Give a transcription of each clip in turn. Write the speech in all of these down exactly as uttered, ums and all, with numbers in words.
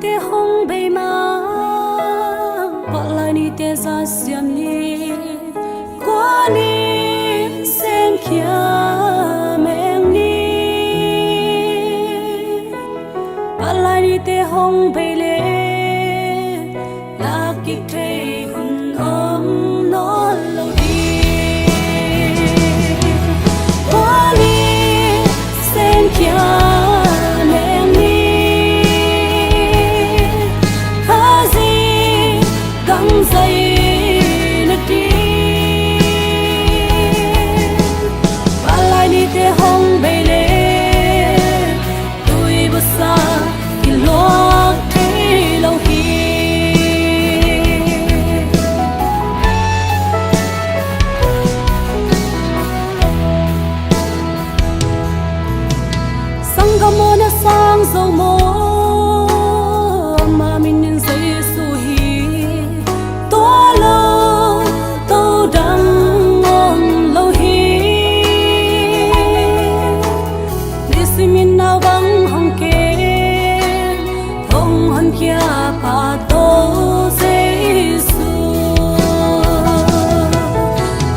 Te hong bei ma, palai ni te za siam ni, kua ni semkhia meng ni. Palai ni te hong bei le, lak kik thei hun om nawn lo hi. Kua ni semkhia meng ni, Khazih gangzai na ti. Palai ni te hong bei le, tui basa kiluak thei lo hi. Sanggam aw, na sang zo maw? Ama min in Jesu hi. Tua lo, to dang om lo hi. Nisim in nau bang hong kem, hong honkhia pa to Jesu.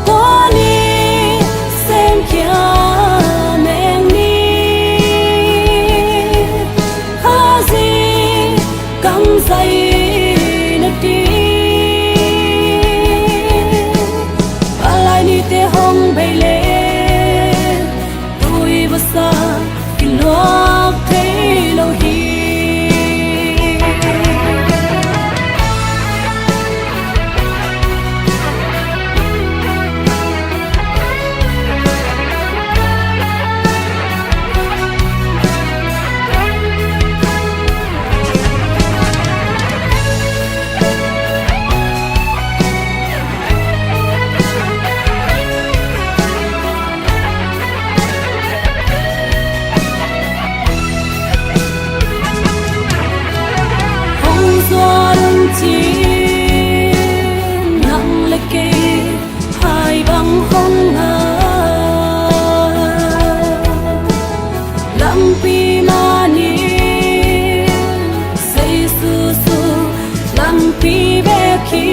Kua ni semkhia meng ni, Khazih gangzai na ti. Palai ni te hong bei le, tui basa kiluak thei lo hi. Hong zuan un ci, nang le kei hai bang hong ngah. Lampi mah ni, Jesu sung lampi bek hi.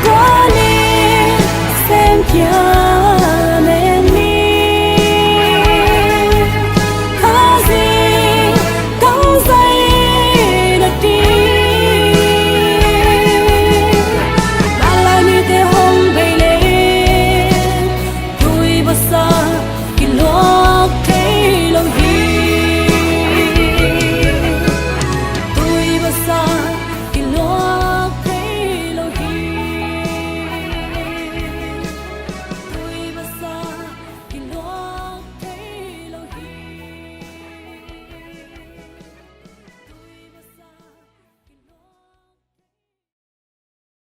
Kua ni semkhia